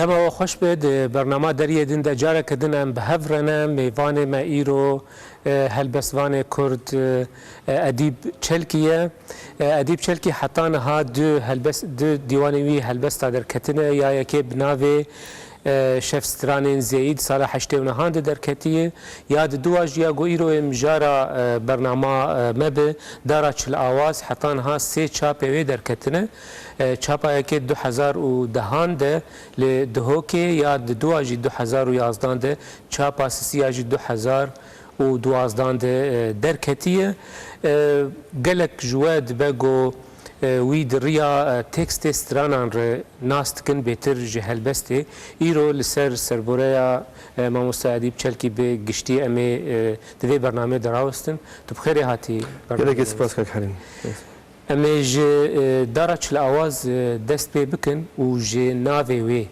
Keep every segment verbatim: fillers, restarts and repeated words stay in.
Dema we xweş be, di bernama Deriyê Din de careke din em bi hev re ne. Mêvanê me îro, e, helbestvanê Kurd, e, Edîb Çelkî ye. E, Edîb Çelkî heta niha du helbest, du dîwanên wî helbesta derketine, ya yekê bi navê, e, Şev Stranên Zêyî di sala heştê û nehan de derketiye, ya di dua jî ya ku îro ê mijara, e, bernama, e, me bi, Dara Çil Awaz, heta niha sê çapê wê derketine. E, çapa yekê du hezar û dehan de li Dihokê, ya di dua jî du hezar û yazdan de, çapa sisiya jî du hezar û duwazdan de, e, derketiye. E, gelek ji we dibe ku, e, wî di riya, e, tekstê stranan re nas dikin bêtir ji helbestê. Îro li ser serboreya, e, mamoste Edîb Çelkî bi giştî em ê, e, di vê bernameyê de rawestin. Tu bi xêrê hatî bernameyê. Gelekî spas kak Herîm. Em ê ji, e, Dara Çil Awaz, e, dest pê bikin û ji navê wê,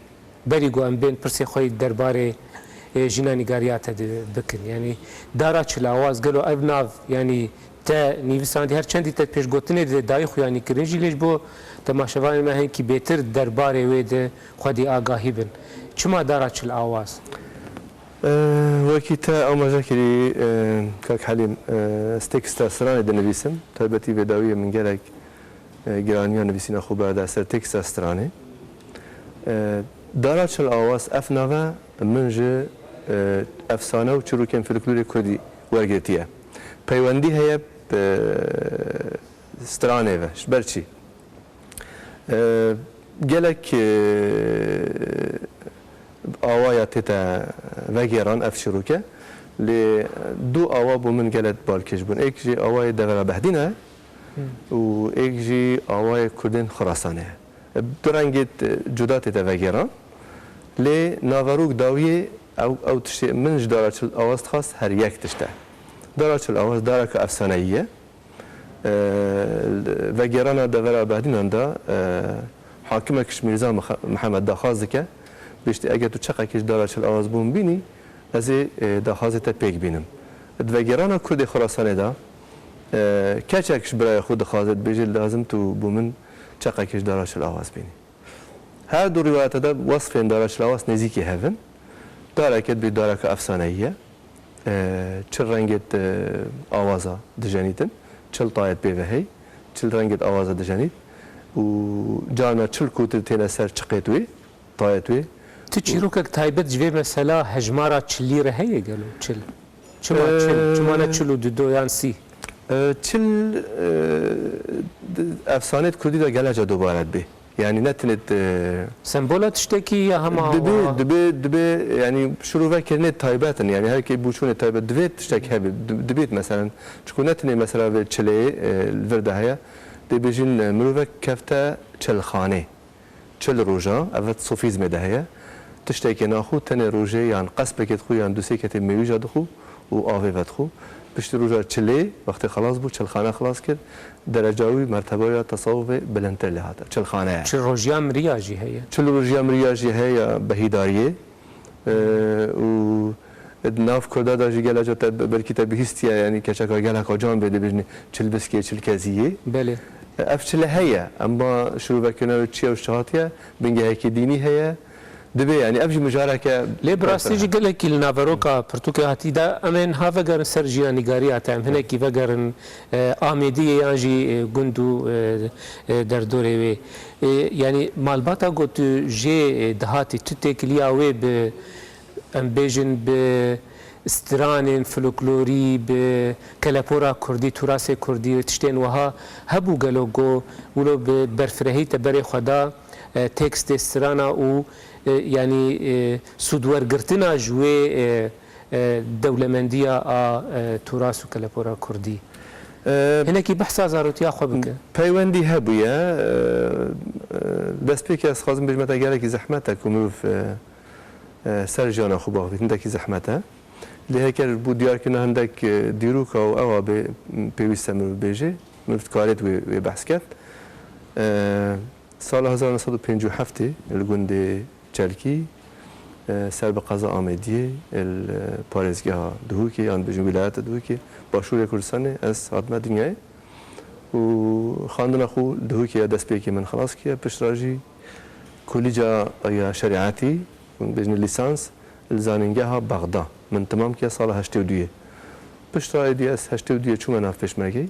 berî ku em bên pirsê xwe yî derbarê, e, jîna nîgariya te di bikin. Yanî Dara Çil Awaz, gelo ev nav, yanî te nivîsandî, her çendî te pêşgotinê de dayî xuyanî kirin jî, lê ji bo temaşevanên me hinkî bêtir derbarê wê de xwedî agahî bin. Çima Dara Çil Awaz? E, wekî te amaje kirî, e, kak Helîm, e, ez teksta stranê dinivîsim. Taybetî vê dawiyê min gelek, e, giraniya nivîsîna xwe berda ser teksta stranê. E, Dara Çil Awaz ev nave min ji, e, efsane û çirûkên folklorê kurdî wergirtiye. Peywendî heye bi stranê ve. Ji ber çi? E, gelek, e, awaya tête vegêran ev çîroke, lê du awa bo min gelek balkêş bûn. Êk jî awayê devera Behdîna ye û êk jî awayê Kurdên Xurasanê ye. Du rengê, e, cuda tête vegêran, lê naverok dawiyê ew, ew tiştê min ji Dara Çil Awaz dixwast her yek tişt e. Dara Çil Awaz dareka efsaneyî ye. E, vegêrana devera Behdînan de, e, hakimek ji Mîrza Mixe-, Mihemed daxwaz dike, bêjtî, eger tu çeqekî ji Dara Çil Awaz bûn bînî, ez ê, e, daxwazê te pêk bînim. Di vegêrana Kurdê Xurasanê de, e, keçek ji birayê xwe dixwaze, dibêje, lazim tu bo min çeqekî ji Dara Çil Awaz bînî. Her du rîwayete de wesfên Dara Çil Awaz nêzîkî hev in. Dareke dibê dareke efsaneyî ye. E, çil rengêt, e, awaza dijenîtin, çil tayet pê ve hey, çil rengêt awaza dijenît û carna çil kotir têne ser çiqêt wê, tayet wê. Tu çîrokek taybet ji vê mesela hejmara çilî re heye gelo çil? Çima çil? Çima ne çil û dido yan sî? E, çil, e, di, efsanêt kurdî de gelek ca dubare dibe. Yanî ne tenê, e, Sembola tiştekî ya hema dibe, wiha? Dibe, dibe, yanî şirovekirinê taybet in. Yanî her kê bûçûnê taybet divê tiştek hebe. Di-, dibêt meselen. Çiku ne tenê mesela vê çilê, e, li vir de heye. Dê bêjin, e, mirovek kefte çilxanê. Çil roja, ev sofîzmê de heye. Tiştekê naxwe, tenê rojê yan qespekê dixwe yan du sê ketê mêwîja dixwe û avê vedixwe. Piştî roja çilê, wextê xelas bû, çilxane xelas kir, dereca wî mertebaya tesawufê bilindtir lê hate. Çilxane ye. Çil rojiya miriya jî heye. Çil rojiya miriya jî heye ya behîdariyê. E, û di nav Kurda de jî gelek ca te, belkî te bihîstiye, yanî keçeka geleka can bê dibêjinê çilbiskê, çilkeziyê. Belê. E, ev çile heye, ema şirovekirina wê çi ye û ji çi hatiye, bingehekî dînî heye. Dibê, yanî ev jî mijareke. Lê bi rastî jî gelekî li naveroka pirtûkê hatî de, em ê niha vegerin ser jîna nîgariya te, em hinekî vegerin, e, Amêdiyê yan jî, e, gund û, e, e, derdorê wê. E, yanî malbata ku tu jê, e, dihatî, tu têkiliya wê bi, em bêjin, bi stranên folklorî, bi kelepora kurdî, turasê kurdî, tiştên wiha hebû gelo ku wilo bi berfirehî te berê xwe da, e, tekstê strana û, e, yanî, e, sûdwergirtina ji wê, e, e, dewlemendiya a, e, turas û kelepora kurdî? E, Hinekî behsa zarotiya xwe bike. Peywendî hebûye. E, e, destpêkê ez dixwazim bêjime te gelekî zehmet e ku mirov, e, e, ser jiyana xwe baxivît, hindekî zehmet e. Lê heker bo diyarkirina hindek, e, dîroka û ewa bê, pêwîst e mirov bêje, mirov dikarêt wê, wê behs ket. E, Sala hezar neh sed û pêncî û heftê li gundê Çelkî, e, ser bi qeza Amêdiyê, li parêzgeha Duhokê, yan dibêjin wîlayeta Duhokê, başûrê Kurdistanê, ez hatime dinyayê û xwendina xwe Duhokê ya destpêkê min xilas kiriye. Piştre jî kulîca ya şerîetî, bêjin lîsans, li zanîngeha Bexda. Min temam kiriye sala heştê û duyê. Piştre êdî ez heştê û duyê çûme nav pêşmergeyê.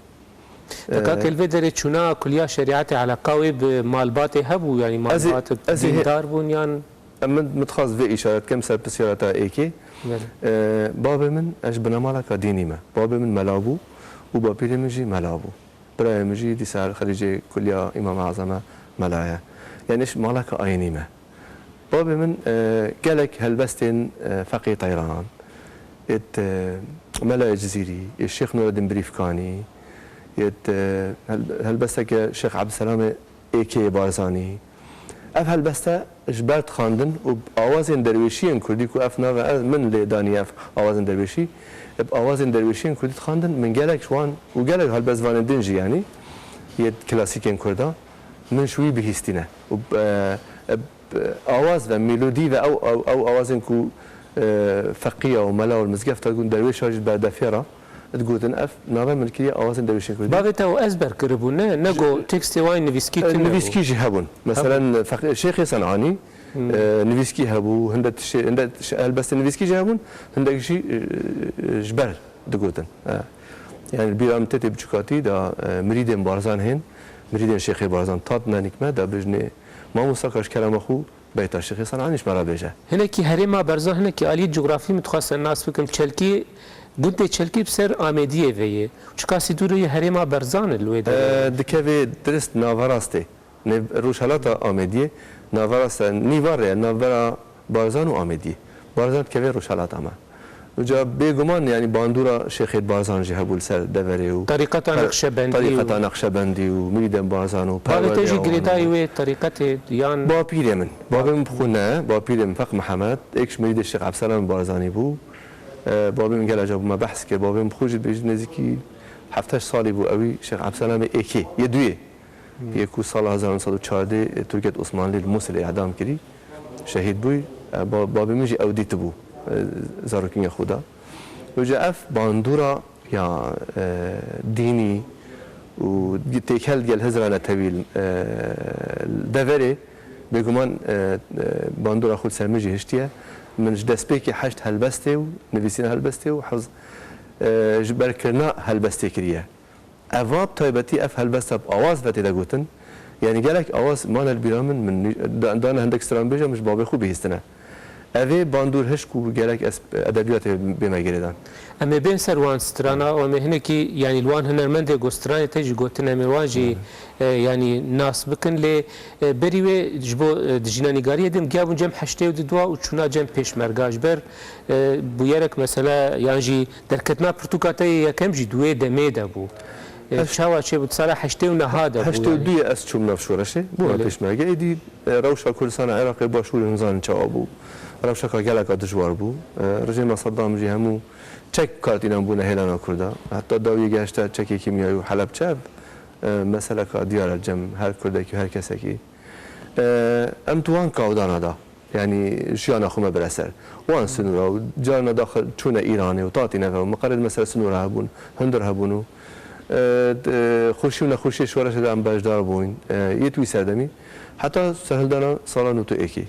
Te kak, li vê derê çûna kuliya şerîetê eleqa wê bi malbatê hebû, yanî Ez ê, malbat ez ê hê- dîndar bûn yan? Em min, min dixwaz vê îşaret bikim ser pisyara te êkê. Belê. Ee, babê min, ez ji binemaleka dînî me. Babê min mela bû û bapîrê min jî mela bû. Birayê min jî dîsa li Xerîcê Kuliya Îmam Azam e, mela ye. Yanî ji maleka ayînî me. Babê min, e, gelek helbestên, e, Feqî Teyran, êt, e, Melayê Cizîrî, êt Şêx Nureddin Birîfkanî, êt, e, hel-, helbesteke Şêx Ebdulselamê êkê Barzanî. Ev helbeste ji ber dixwendin û bi awazên derwêşiyên kurdî ku ev nave ez min lê danî ev awazên derwêşî, bi awazên derwêşiyên kurdî dixwendin, min gelek ji wan û gelek helbestvanên din jî, yanî yê klasîkên kurda, min ji wî bihîstîne. Û, e, e, awaz ve, melodî ve ew, ew, ew awazên ku, e, feqiya û mela û mizgefta gun derwêşa jî berdefê re digotin, ev nave min kiriye awazên derwêşên kurdî. Bavê te ew ezber kiribû, ne? Ne go tekstê wan nivîskî E, tune bû. Nivîskî jî hebûn. Meselen, feq-, Şêxê Senanî, Hmm. e, nivîskî hebû, hinde tişê, hinde tiş-, helbestên nivîskî jî hebûn, hindek jî, e, e, ji ber digotin. E, yanî bîra min tê tê biçûkatî da, e, mirîdên Barzan hên, mirîdên Şêxê Barzan tat nenik me da bijnê mamosta ka ji kerema xwe beyta Şêxê Senanî ji me re bêje. Hinekî herêma Barzan, hinekî alî cografî min dixwest nas bikim. Çelkî, gundê Çelkî bi ser Amêdiyê ve ye. Çiqasî dûr ye herêma Barzan li wê derê? E, dikeve dirist naverastê. Nêv-, rojhelata Amêdiyê, naverasta nîvar e, navbera Barzan û Amêdiyê. Barzan dikeve rojhelata me. Uca bêguman, yanî bandora Şêxê Barzan jî hebû li ser deverê û Tarîqeta per-, Neqşebendî tarîqeta û Neqşebendî û mirîdên Barzan û Bavê te jî perwerdeya wan girêdayî û wê tarîqetê yan? Bapîrê min. Bavê min bi xwe ne, bapîrê min Feq Mihemed, êk ji mirîdê Şêx Ebselam Barzanî bû. E, bavê min gela ca bû me behs kir. Bavê min bi xwe jî dibêjin nêzîkî heft heşt salî bû ewî Şêx Ebselamê êkê, yê duyê. Yê ku sala hezar neh sed û çardeh Tirkiyet Osmanlî li Mûsilê îdam kirî, şehîd bûy. E, ba-, babê min jî ew dîtibû, e, zarokînê xwe da. Wêce ev bandora ya, e, dînî û têkel gel hizra netewî, e, deverê, bêguman, e, e, bandora xwe li ser min jî hiştiye. Min ji destpêkê heşt helbestê û nivîsîna helbestê û hifz, e, ji berkirina helbestê kiriye. Eva bi taybetî ev helbesta bi awaz ve tê de gotin. Yanî gelek awaz mane li bîra min, min nî-, da-, dane hindek stran bêje, min ji babê xwe bihîstine. Ev ê bandor hişk û gelek ez edebiyatê bê me girêdan. Em ê bên ser wan strana û em ê hinekî, yanî li wan hunermendê ku stranê te jî gotin, em ê wan jî, e, yanî nas bikin. Lê, e, berî wê ji bo, e, di jînanîgariyê de em giya bûn cem heştê û dua û çûna cem pêşmerga ji ber E, bûyerek mesela, yan jî derketina pirtûka te yê yekem jî di wê demê de bû. E, Heşt- çawa çêbû? Di sala heştê û neha de bû, heştê û duyê yanî. Ez çûm nav şoreşê. Bû Belê. pêşmerge. Êdî, e, rewşa Kurdistana Iraqê başûrê hûn zanin çawa bû. Rewşeka geleka dijwar bû. E, rejîma Seddam jî hemû çek kartînan bûne hêlana Kurda. Heta dawiyê gehişte çekê kîmyayî û Helebçe, e, meseleka diyar e cem her Kurdekî û her kesekî. E, em di wan kawdana da. Yanî jiyana xwe me bire ser wan sinûra û carna daxil çûne Îranê û tatîne ve û miqered me ser sinûra hebûn, hundir hebûn û, e, d-, xweşî û nexweşiyê şoreşê de em beşdar bûyn, e, yê tu wî serdemî. Heta serhildana sala nod û êkê.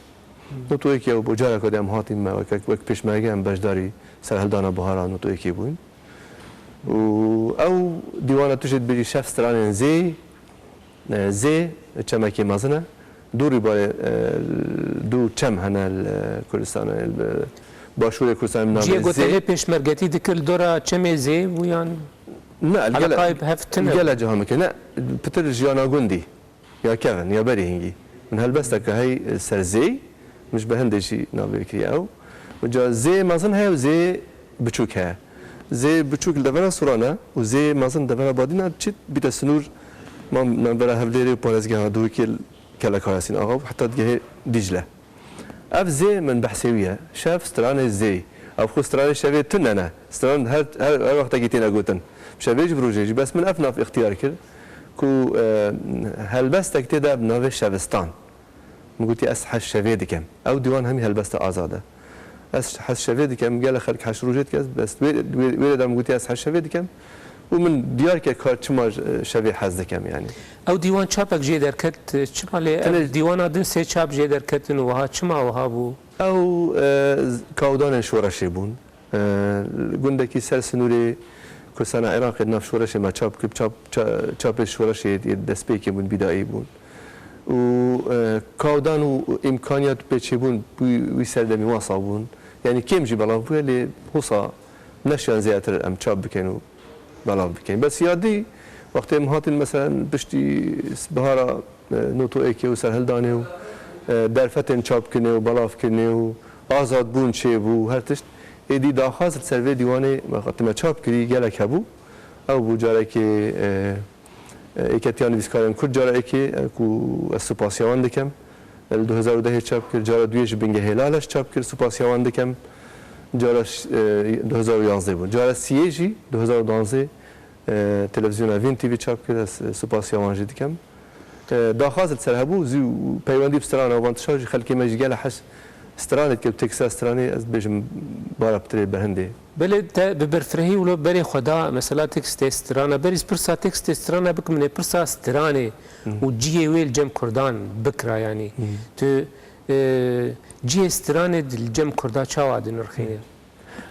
Nod û êkê ew bû careka de em hatîn me wek, wek pêşmerge em beşdarî serhildana bihara nod û êkê bûyn. Û ew dîwana tu jê dibêjî şev stranên zê, E, Zê çemekê mezin e. Du rûbarê, e, du çem hene li Kurdistanê, li Başûrê Kurdistanê, min navê Cihê ku Zê. Te lê pêşmergetî dikir li dora çemê Zê bû yan? Ne, li gele, eleqayê bi hev tune bû? Gele ciha min kir. Ne, pitir jiyana gundî. Ya kevin, ya berî hingî. Min helbesteke hey ser Zê, min ji be hindê jî navê kiriye ew. Ca Zê mezin heye û Zê biçûk heye. Zê biçûk li devera Suran e û Zê mezin devera Badîna çit bîte sinûr, mam navbera Hevlêrê û parêzgeha Duhokê li Keleka Yasîn Axa û heta digehê Dîcle. Ev Zê min behsê wî ye. Şev stranê Zê. Ev xwe stranê şevê tune ne. Stran her, her, her wextekî têne gotin. Bi şevê jî bi rojê jî. Bes min ev nav îxtiyar kir ku, e, helbestek tê de bi navê Şevistan. Min gotî, ez hez şevê dikem. Ew dîwan hemî helbesta azad e. Ez hez şevê dikem, gelek xelk hez rojê dike, bes wê, wê, wê de min gotî, ez hez şevê dikem. û min diyar kir ka çima j-, şevê hez dikem, yanî. Ew dîwan çapek jê derket, çima lê ev Tenê dîwana din sê çap jê derketin û wiha çima wiha bû? Ew, e, z-, kawdanên şoreşê bûn. E, li gundekî ser sinûrê Kurdistana Iraqê di nav şoreşê me çap kir, çap, ça-, çapê şoreşê yê destpêkê bûn, bîdayî bûn. Û, e, kawdan û îmkaniyat pêçêbûn wî, wî serdemî wasa bûn. Yanî kêm jî belav bûye, lê wisa neşiyan zêdetir em çap bikin û belav bikin. Bes ya dî, wextê em hatin, meselen, piştî bihara, e, nod û êkê û serhildanê û, e, derfetên çapkirinê û belavkirinê û azadbûn çêbû, her tişt, êdî daxwaz li ser vê dîwanê wextê me çap kirî gelek hebû. Ew bû carekê, e, e, Êketiya Nivîskarên Kurd cara êkê, e, ku ez supasiya wan dikim. Li du hezar û dehê çap kir, cara duyê ji Bingehê Laleş çap kir, supasiya wan dikim. Cara ş-, e, du hezar û yanzdeh bû. Cara siyê jî du hezar û duwazdeh, e, televîzyona Vîn T V çap kir, ez, e, supasiya wan jî dikim. E, daxwaz li ser hebû, zû peywendî bi strana û van tişa jî xelkê me jî gele hez stranê dike, teksta stranê, ez dibêjim bara pitirê berhindê. Belê te bi berfirehî wilo berê xwe da, mesela tekstê strana, berî pirsa tekstê strana bikim, nê pirsa stranê Hı. û cihê wê li cem kurdan bikira, yanî. Hı. Tu, e, cihê stranê di li cem kurda çawa dinirxînin?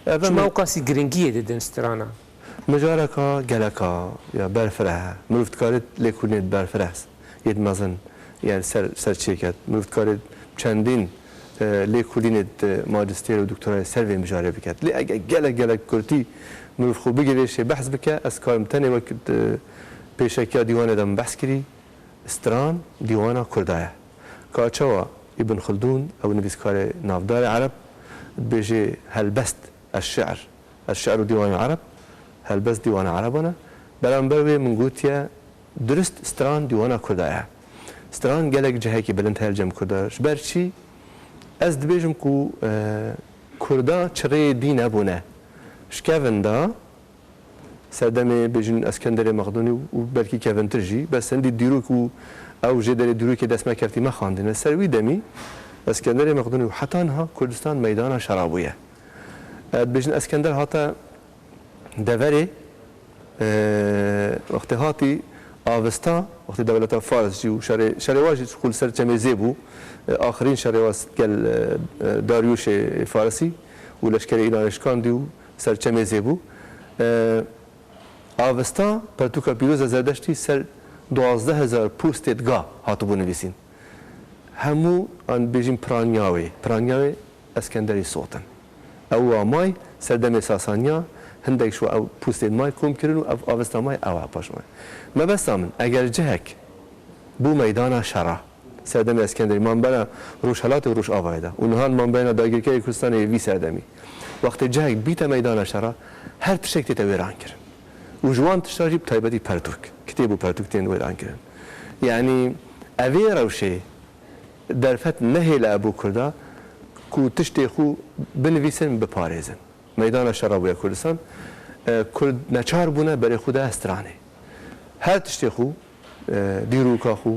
Hı. Çima wê qasî giringiyê didin strana? Mijareka geleka ya berfireh e. Mirov dikare lêkolînê berfireh yê mezin, yani ser, ser çêket. Mirov dikare çendîn, e, lêkolînê di majistêr û doktorayê ser vê mijarê biket. Lê ege gelek, gelek kurtî mirov xwe bigivêşê behs bike, ez karim tenê wek di pêşekiya dîwanê de min behs kirî, stran dîwana Kurda ye. Ka çawa Îbn Xildûn, ew nivîskarê navdar e ereb, dibêjê helbest eş-şi'r, eş-şi'r û dîwanê ereb, helbest dîwana ereban e. Beramber wê min gotiye, durist stran dîwana Kurda ye. Stran gelek cihekî bilind heye li cem Kurda. Ji ber çi? Ez dibêjim ku, e, Kurda çi rêyê dî nebûne. Ji kevin de, serdemê bêjin Eskenderê Mexdûnî û belkî kevintir jî, bes hindî dîrok û ew jê derê dîrokê dest me keftî me xwendine. Ser wî demî Eskenderê Mexdûnî û heta niha Kurdistan meydana şera bûye. E, dibêjin Eskender hate deverê, e, wextê hatî avista, wextê dewleta Faris jî û şerê, şerê wa jî xwe li ser çemê zê bû. E, axirîn şerê wa gel, e, e, Daryûşê Farisî û leşkerê Îranê şikandî û ser çemê zê bû. E, avista pertûka pîroz a Zerdeştî ser duwazdeh hezar postê diga hatibû nivîsîn. Hemû an bêjin piraniya wê, piraniya wê Eskenderî Sotin. Ew wa may serdemê Sasaniya, hindek ji ew postên may kom kirin û ev avista may ew a paş may. Mebesta min, eger cihek bû meydana şera, serdemê Eskenderî, manbera Rojhelatê û Rojavayê de û niha manbera dagirkerê Kurdistanê yê vî serdemî. Wextê cihek bîte meydana şera, her tiştek tête wêran kirin. Û ji wan tişta jî bi taybetî pertûk, kitêb û pertûk tên wêran kirin. Yanî evê rewşê derfet nehêle bû Kurda ku tiştê xwe binivîsin, biparêzin. Meydana şera bûye Kurdistan. E, Kurd neçar bûne berê xwe de stranê. Her tiştê xwe, e, dîroka xwe,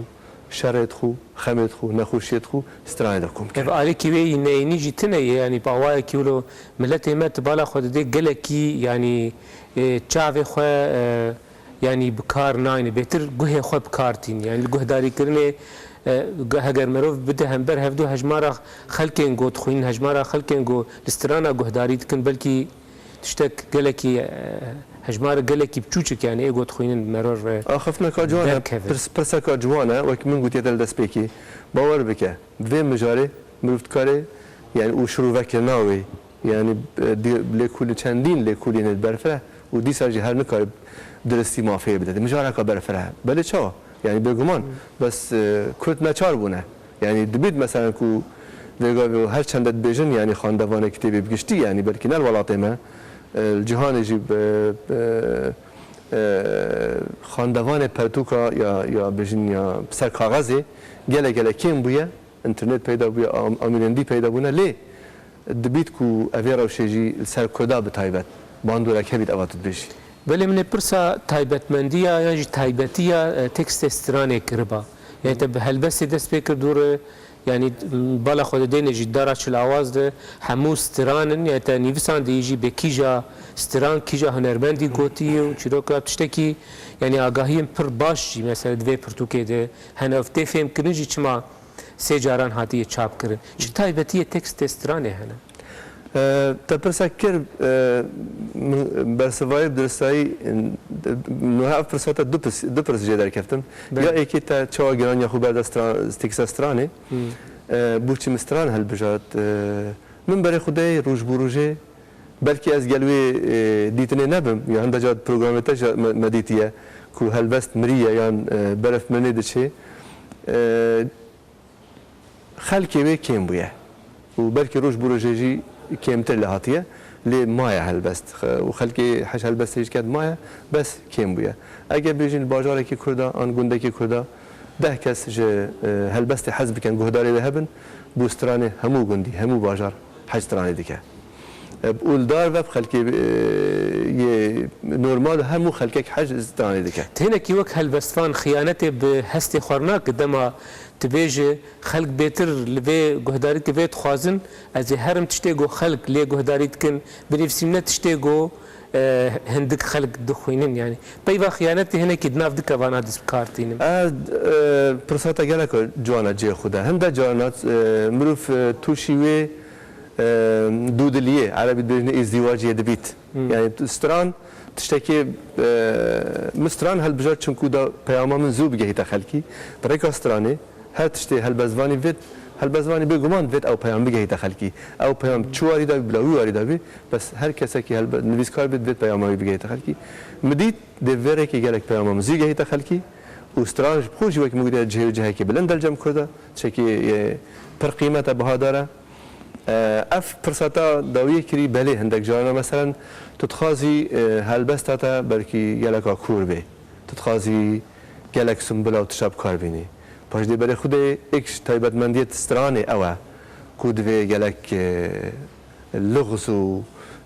şerêt xwe, xemêt xwe, nexweşiyêt xwe stranê de kom kirin. Ev alîkî wê yî neyînî jî tune ye, yanî bi awayekî wilo miletê me di bala xwe didê gelekî, yanî, e, çavê xwe, e, yanî bi kar nayne, bêtir guhê xwe bi kar tîn. Yanî li guhdarîkirinê, e, ge-, heger mirov bide hember hevdu hejmara xelkên ku dixwînin, hejmara xelkên ku li strana guhdarî dikin, belkî tiştek gelekî, e, hejmara gelekî biçûçik, yanî ê ku dixwînin meror, e, Axiftineka ciwan e, derkeve. Pirs-, pirseka ciwan e, wek min gotiye te li destpêkê. Bawer bike, vê mijarê mirov dikare, yanî û şirûvekirina wê, yanî, e, di-, lêkolî-, çendîn lêkolînê berfireh û dîsa jî her nikare diristî mafê bide. Mijareka berfireh e. Belê çawa? Yanî bêguman, bes, e, Kurd neçar bûne. Yanî dibît meselen ku vêga vê her çende dibêjin, yanî xandevanê kitêbê bi giştî, yanî belkî ne li welatê me, e, li cîhanê jî bi, bi, e, xandevanê pertûka ya, ya bêjin ya ser kaxezê gelek gelek kêm bûye. Înternet peyda bûye, am-, amîrendî peyda bûne, lê dibît ku evê rewşê jî li ser Kurda bi taybet bandorek hebît, eva tu dibêjî. Belê min ê pirsa taybetmendiya yan jî taybetiya, e, tekstê stranê kiriba. Yanî te bi helbestê dest pê kir dû re, Yanî bala xwe didêne jî dara çil awaz de hemû stran in, yanî te nivîsandî jî bê kîja stran, kîja hunermendî gotiye û çîroka tiştekî, yanî agahiyên pir baş jî mesela di vê pirtûkê de hene. Ev tê fêmkirin jî çima sê caran hatiye çapkirin. Çi taybetiyê tekstê stranê hene? E, te pirsa kir, e, min bersivayî bi diristayî, e, niha ev pirsa te du pirs, du pirs jê derkeftin. Belê. Ya êkê te çawa giraniya xwe berde stran, teksta stranê? Hmm. E, bo çi min stran hilbijart? E, min berê xwe dayê roj bo rojê, belkî ez gel wê, e, dîtinê nebim, ya hinda ca programê te jî me, me dîtiye ku helbest miriye yan, e, beref mirinê diçê. E, Xelkê wê kêm bûye û belkî roj bi rojê jî kêmtir lê hatiye, lê maye helbest. Xe-, û xelkê hej helbestê jî ket maye, bes kêm bûye. Eger bêjin li bajarekî Kurda an gundekî Kurda deh kes ji, e, helbestê hez bikin, guhdarê wê hebin, bo stranê hemû gundî, hemû bajar hej stranê dike. E, û li dar ve bi xelkê, e, yê normal hemû xelkek hej stranê dike. Hinekî wek helbestvan xiyanetê bi hestê xwe re nake, dema dibêje, xelk bêtir li vê guhdarî dike, vê dixwazin, ez ê herim tiştê ku xelk lê guhdarî dikin, binivîsînim, ne tiştê ku, e, hindik xelk dixwînin. Yanî peyva xiyanetê hinekî di nav dikevana dest bi kar tînim. Ez, e, pirsa te gelek ciwana cihê xwe de. Hinde carna, e, mirov, e, tûşî wê, e, dûdiliyê, erebî dibêjin îzdîwaciyê dibît. Hmm. Yanî tu stran tiştekê, e, min stran helbijart çimkû da peyama min zû bigehîte xelkî. Bi rêka stranê her tiştê helbestvanî vêt, helbestvanî bêguman divêt ew peyam bigehîte xelkî. Ew peyam çi warî da bî, bila wî warî da bî, bes her kesekî helbe-, nivîskar bê divêt peyama wî bigehîte xelkî. Min dît dê vê rêkê gelek peyama min zû gehîte xelkî û stran ji xwe jî wek min gotiye cihê wê cihekî bilind e li cem Kurda, tiştekî, e, pir qîmet e, bihadar e. E, ev pirsa te dawiyê kirî, belê hindek carna, meselen, tu dixwazî, e, helbesta te belkî geleka kûr bê. Tu dixwazî gelek simbula û tişta bi kar bînî. Paş dê berê xwe de êk ji taybetmendiyê stranê ew e ku divê gelek, e, lixz û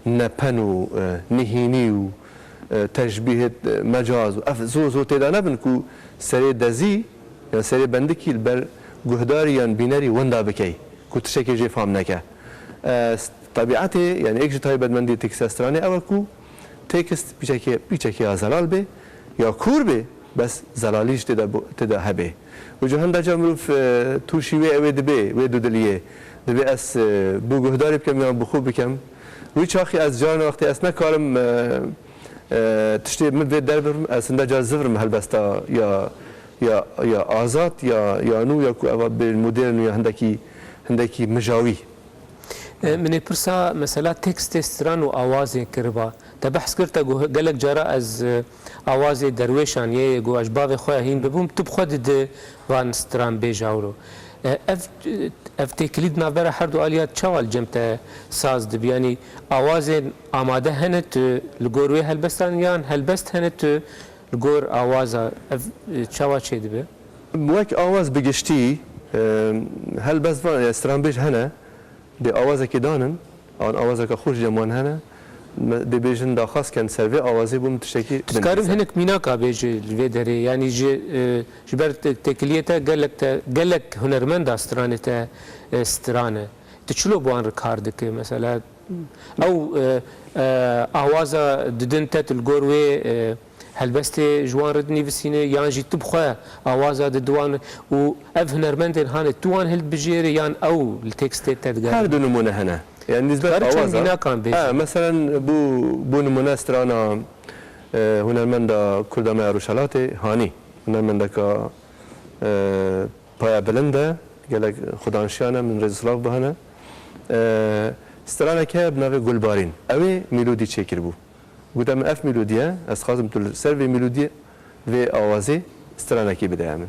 nepen û, e, nihînî û, e, teşbîhê, e, mecaz û ev zor zor tê de nebin ku serê dezî yan serê bendikî li ber guhdarî yan bînerî wenda bikey ku tiştekê jê fam neke. E, s-, tebîetê, yanî êk ji taybetmendiyê teksta stranê ew e ku tekst pîçekê, pîçekê ya zelal bê, ya kûr bê, bes zelalî jî tê de bo-, tê de hebê. Û ji henda ca mirov, e, tûşî wê ew ê dibê, wê dudiliyê. Dibê ez, e, bo guhdarî bikem yan bi xwe bikem. Wî çaxî ez carna wextê ez nekarim, e, e, tiştê min vê derbirim, ez hinde car zivirim helbesta ya, ya, ya azad, ya, ya nû, ya ku eva bê modern û ya hindekî, hindekî mijawî. E, min ê pirsa mesela tekstê stran û awazê kiriba. Te behs kir, te got, gelek cara ez, e, awazê derwêşan yê, yê got ez ji bavê xwe ya hîn bibûm, tu bi xwe didî van stranbêja wilo. E, ev, ev têkilî di navbera her du aliya çawa li cem te saz dibi? Yanî awazên amade hene tu li gor wê helbestan yan helbest hene tu li gor awaza, ev, e, çawa çêdibe? Wek awaz bi giştî, e, helbest van, e, stranbêj hene, dê awazekê danin, an awazeke xweş cem wan hene, me, dê bêjin daxwaz ken ser vê awazê bo min tiştekî Tu dikarin bindîse. Hinek mînaka bêjî li vê derê, yanî ji, e, ji ber te-, têkiliyê te gelek te, gelek hunermenda stranê te, e, stran e. Tu çilo bi wan re kar dikî? Mesela ew, e, e, awaza didin te, tu li gor wê, e, helbestê ji wan re dinivîsînî yan jî tu bi xwe awaza didî wan û ev hunermendên hanê tu wan hildibijêrî yan ew li tekstê te digerin? Her du nimûne hene. Yani nîsbet Dikarin çend awaza. Mînakan bêjî? Ha, meselen bo, bo nimûne strana, e, hunermenda Kurda me ya Rojhelatê, Hanî. Hunermendeka, e, paya bilind e, gelek xudanşiyan e, min rêz û silav bihene. E, straneke bi navê Gulbarîn. Ew ê melodî çêkiribû. Gote min ev melodî ye, ez dixwazim tu li ser vê melodî, vê awazê stranekê bideye min.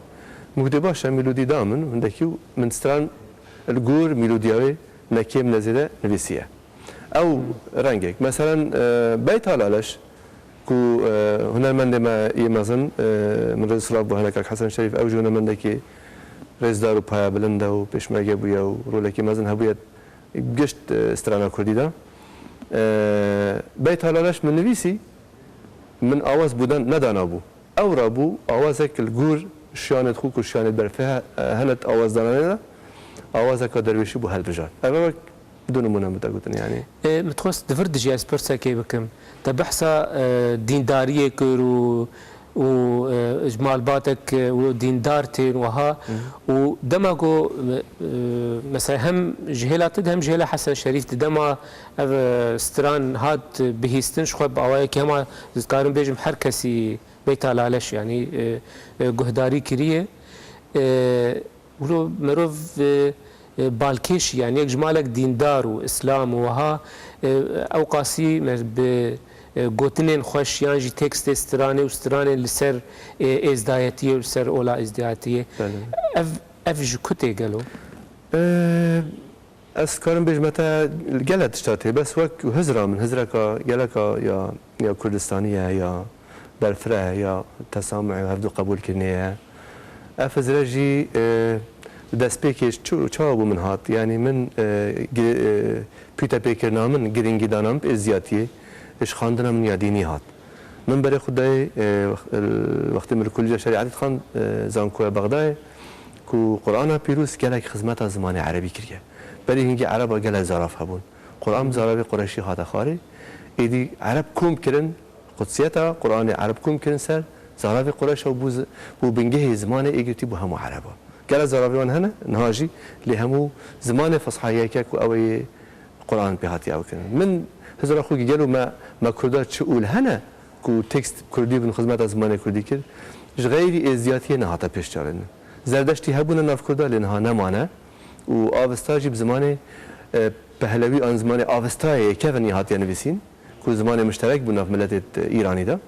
Min gotê baş e, melodî da min, hindekî û min stran li gor melodiya wê ne kêm ne zêde nivîsiye. Ew rengek. Meselen, e, Beyta Laleş, ku, e, hunermendê me yê mezin, e, min rêz û silav bo hene kak Hesen Şerîf, ew jî hunermendekî rêzdar û payebilind e û pêşmerge bûye û rolekî mezin hebûye gişt, e, strana kurdî de. E, Beyta Laleş min nivîsî, min awaz bo dan nedanabû. Ew rabû awazek li gor şiyanê xwe ku şiyanê berfê he-, e, hene di awazdananê de. awazeka derwêşî bû hilbijart. Ev e wek du nimûne min te gotin, yanî. E, min dixwest di vir de jî ez pirsekê bikim. Te behsa, e, dîndariyê kir û, û, e, ji malbatek, e, û dîndar tên wiha. Hı hı. Û dema ku, e, e, mesela hem ji hêla te de hem ji hêla Hesen Şerîf de dema ev, e, stran hat bihîstin, ji xwe bi awayekî hema, ez dikarim bêjim, her kesî Beyta Laleş, yanî, e, e, guhdarî kiriye. E, Wilo merov, e, e, balkêşî, yanî yek ji malek dîndar û îslam û wiha, e, ew qasî me bi, e, gotinên xweş yan jî tekstê stranê û stranên li ser, e, êzdayetiyê û li ser ola êzdayetiyê. Belê. Ev, ev ji ku tê gelo? E, Ez karim bêjim me te gele tişta tê, bes wek hizra min, hizreka geleka ya, ya Kurdistanî ye, ya berfireh e, ya tesamuh e, hevdu qebûlkirinê ye. Ev hizre jî, e, destpêkê çi, çawa bû min hat? Yanî min, e, gi-, e, pûtepêkirina min, girîngîdana min bi êzdiyatiyê, ji xwendina min ya dînî hat. Min berê xwe dayê, e, wex-, el-, wextê min li Kulîca Şerîetê dixwend, e, Zankoya Bexdayê, ku Qur'ana Pîroz gelek xizmeta zimanê erebî kiriye. Berî hingî ereba gelek zarav hebûn. Qur'an bi zaravê Qureşî hate xwarê. Êdî ereb kom kirin, qudsiyeta Qur'anê ereb kom kirin ser zaravê Qureşa û bû zi-, bû bingehê zimanê êgirtî bû hemû ereba. Gelek zaravê wan hene, niha jî lê hemû zimanê Fusha yek e ku ew ê Quran pê hatiye ew kirin. Min hizra xwe ki gelo me, me Kurda çi ûl hene ku tekst Kurdî bin, xizmeta zimanê Kurdî kir, ji xeyrî êzdiyatiyê nehate pêş çarekirin. Zerdeştî hebûne nav Kurda lê niha nemane û Avesta jî bi zimanê, e, Pehlewî an zimanê Avestayê yê kevin yê hatiye nivîsîn ku zimanê mişterek bû nav miletê, e, Îranî de.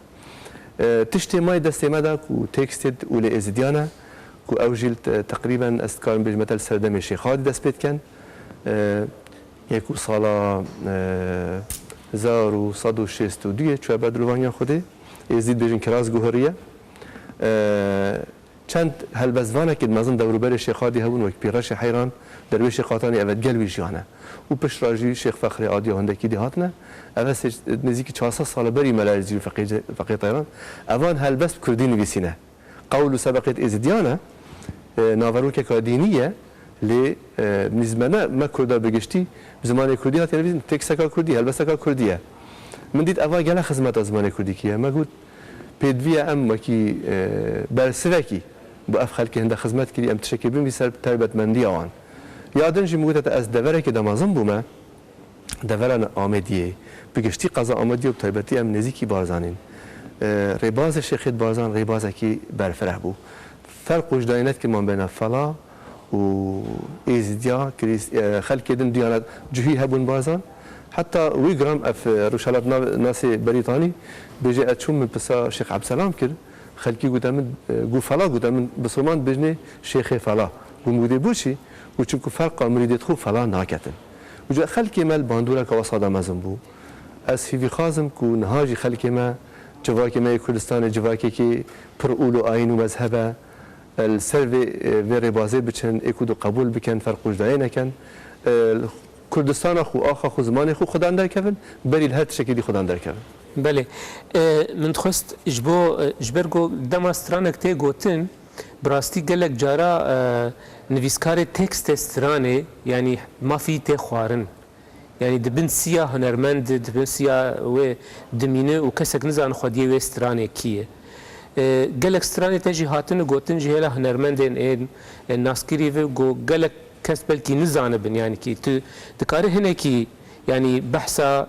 E, tiştê mayê destê me de ku tekstê ûlê êzidiyan e ku ew jî te-, teqrîben ez dikarim bêjim te li serdemê Şêxadî dest pê dikin. E, yê ku sala, e, hezar û sed û şêst û duyê çûye ber dilovaniya Xwedê. Êzdî dibêjin kiraz guheriye. E, çend helbestvanekî di mezin dewrûberê Şêxadî hebûn, wek Pîrreşê Heyran, Derwêşê Qatanî, evet gel wî jiyan e. Û pişt re jî Şêx Fexrê Adiya hindekî dî hatine. Eve sê-, nêzîkî çar sed sal e berî Mela Êzîdî û Feqî, Feqî Teyran. Evan helbest bi Kurdî nivîsîne. Qewl û sebeqêt êzidiyan e, e, naverokeka dînî ye, lê, e, nîz me ne, me Kurda bi giştî, bi zimanê Kurdî hatiye nivîsîn, teksteka Kurdî, helbesteka Kurdî ye. Min dît eva gelek xizmeta zimanê Kurdî kiriye. Me got, pêdivî ye em wekî, e, bersivekî bo ev xelkê hinde xizmet kirî, em tiştekê bin vî ser taybetmendiya wan. Ya din jî min gote te ez deverekê de mezin bûme, Devera Amêdiyê bi giştî, qeza Amêdiyê bi taybetî em nêzîkî Barzanîn. E, rêbazê Şêxêd Barzan rêbazekî berfireh bû. Ferq û cudayî nedikir mabêna Fela û Êzidiya, Krîst-, e, xelkê din duyana cihî hebûn Barzan. Heta wî gram ev, e, Rojhelat nav-, nasê Berîtanî bêje, ez çûm min pirsa Şêx Ebdselam kir. Xelkî gote min, e, got Fela, gote min bisilman dibêjinê Şêxê Fela. Got min, got ê bo çi? Got çunku ferqa mirîdê xwe Fela naketin. Got xelkê me li bandoreka wesa de mezin bû. Ez hîvîxwaz im ku niha jî xelkê me, civakê me yê Kurdistanê civakekî pir ûl û ayîn û mezheb e. Li ser vê, e, vê rêbazê biçin, ê ku du qebûl bikin, ferq û cudayê nekin. E, Kurdistana xwe, axa xwe, zimanê xwe xwedan derkevin, berî li her tiştekî dî xwedan derkevin. Belê. E, min dixwest ji bo, e, ji ber ku dema stranek tê gotin, bi rastî gelek cara, e, nivîskarê tekstê stranê, yanî mafî tê xwarin. Yanî di bin siya hunermend, di bin siya wê dimîne û kesek nizane xwediyê wê stranê kî ye. E, gelek stranê te jî hatine gotin ji hêla hunermendên ên, e, naskirî ve ku gelek kes belkî nizanibin, yanî kî tu dikarî hinekî, yanî behsa,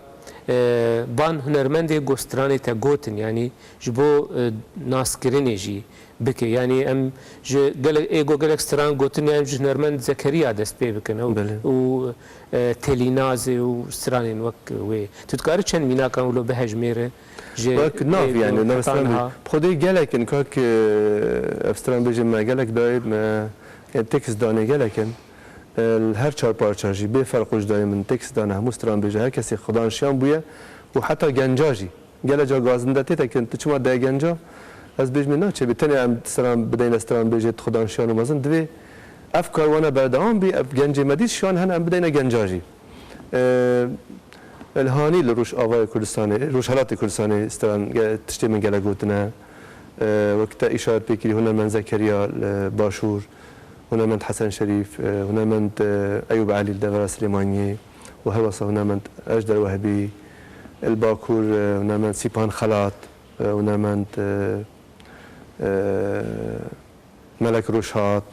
e, van hunermendê ku stranê te gotin, yanî ji bo, e, naskirinê jî bike. Yanî em ji gelek, ê ku gelek stran gotin, em ji hunermend Zekeriya dest pê bikin. Ew Belê. û, e, Telînazê û stranên wek wê. Tu dikarî çend mînakan wilo bihejmêre? Ji Wek nav, ê ku yanî, nav heta stran niha. Bi xwedê gelek in, kak, e, ev stran bêjin me gelek dayê me, e, tekst danê gelek in. E, li her çar parça jî bê ferq û cudayê min tekst dane hemû stran bêje. Her kesê xudan şiyan bûye û heta genca jî. Gele ca gazinde tê te kirin, tu çima de genca? Ez bêjim, naçe bê tenê em stran bideyne stran bêjê, tu xudan şiyan û mezin. Divê ev karwana berdewam bî, ev gencê me dît şiyan hene, em bideyne genca jî. Ee, Elhanî li Rojavayê Kurdistanê, Rojhelatê Kurdistanê stran ge-, tiştê min gelek gotine. Ee, wek te îşaret pê kirî, hunermend Zekeriya li Başûr. hunermend Hesen Şerîf, e, hunermend, e, Eyûb Elî li devera Silêmaniyê û herwesa hunermend Ejder Wehbî, li Bakur, e, hunermend Sîpan Xelat, e, hunermend, e, e, Melek Rojhat,